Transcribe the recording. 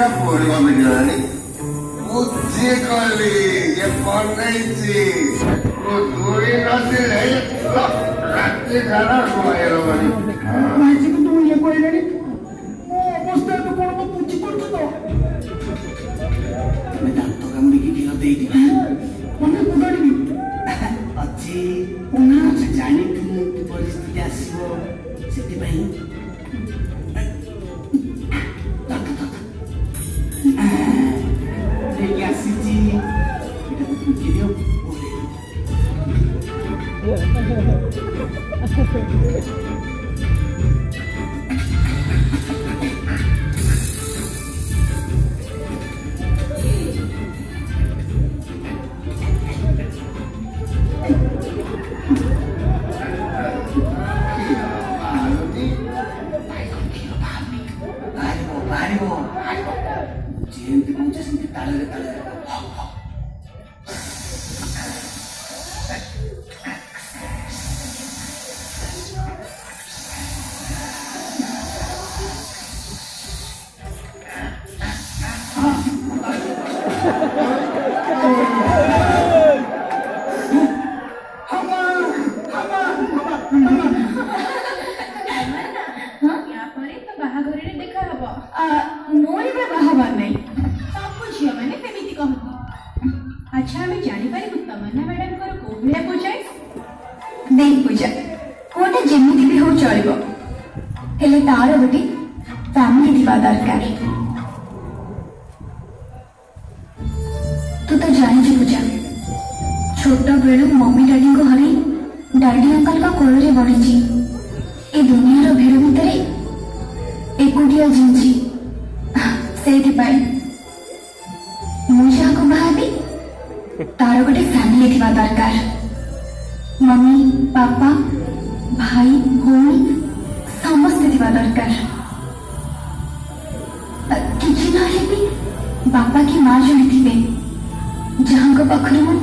ଏଟା ପୁଣି କଣ ପିଟିଗଲାଣି? ବୁଦ୍ଧି କଲି, ଇଏ ବନେଇଛି। ଦୁଇ ନଥିଲେ ରାତି ସାରା ଶୁଆଇ ହବନି। ମାଇଚିକୁ ତୁ ଇଏ କହିଲେଣି, ମୋ ଅବସ୍ଥା ଏବେ କଣ ମୁଁ ବୁଝିପାରୁଛୁ ତ? ତମେ ଦାନ୍ତ କାମୁଡ଼ିକି କ୍ଷୀର ଦେଇଦିଅ। ମାନେ କୋଦାଳିବି? ଅଛି। ନା। ଜାଣିଥିଲୁ କି ପରିସ୍ଥିତି ଆସିବ, ସେଥିପାଇଁ ଧର, ଧର, ଧର। ନେଇକି ଆସିଛି, ଏଟାକୁ ଫୁଙ୍କି ଦିଅ। ଓହ୍ଲେଇ ଦିଅ। କ୍ଷୀର ବାହାରୁନି। ଭାଇ, କଣ କ୍ଷୀର ବାହାରୁନି? ବାହାରିବ, ବାହାରିବ, ବାହାରିବ। ମୁଁ ଯେମିତି କହୁଛି ସେମିତି ତାଳରେ ତାଳରେ। ହଉ ହଉ। ହାମା ହାମା ହାମା ହାମା। ୟା ପରେ ତ ବାହାଘରରେ ଦେଖା ହବ। ମୋର ଏବେ ବାହାବାର ନାହିଁ। ସବୁ ଝିଅମାନେ ସେମିତି କହନ୍ତି। ଆଚ୍ଛା, ଆମେ ଜାଣିପାରିବୁ ତମନ୍ନା ମ୍ୟାଡାମଙ୍କର କୋଉ ଭଳିଆ ପୁଅ ଚଏସ୍? ଦେଇ ପୂଜା, ପୁଅଟା ଯେମିତି ବି ହଉ ଚଳିବ, ହେଲେ ତାର ଗୋଟେ ଫ୍ୟାମିଲି ଥିବା ଦରକାର। ତୁ ତ ଜାଣିଛୁ ପୂଜା, ଛୋଟ ବେଳୁ ମମି ଡାଡିଙ୍କୁ ହରେଇ ଡାଡି ଅଙ୍କଲଙ୍କ କୋଳରେ ବଢିଛି। ଏ ଦୁନିଆର ଭିଡ଼ ଭିତରେ ଏକୁଟିଆ ଜିଉଛି। ସେଇଥିପାଇଁ ମୁଁ ଯାହାକୁ ବାହାବି, ତାର ଗୋଟେ ଫ୍ୟାମିଲି ଥିବା ଦରକାର। ମମି, ବାପା, ଭାଇ, ଭଉଣୀ ସମସ୍ତେ ଥିବା ଦରକାର। କିଛି ନହେଲେ ବି ବାପା କି ମା ଜଣେ ଥିବେ, ଯାହାଙ୍କ ପାଖରୁ ମୁଁ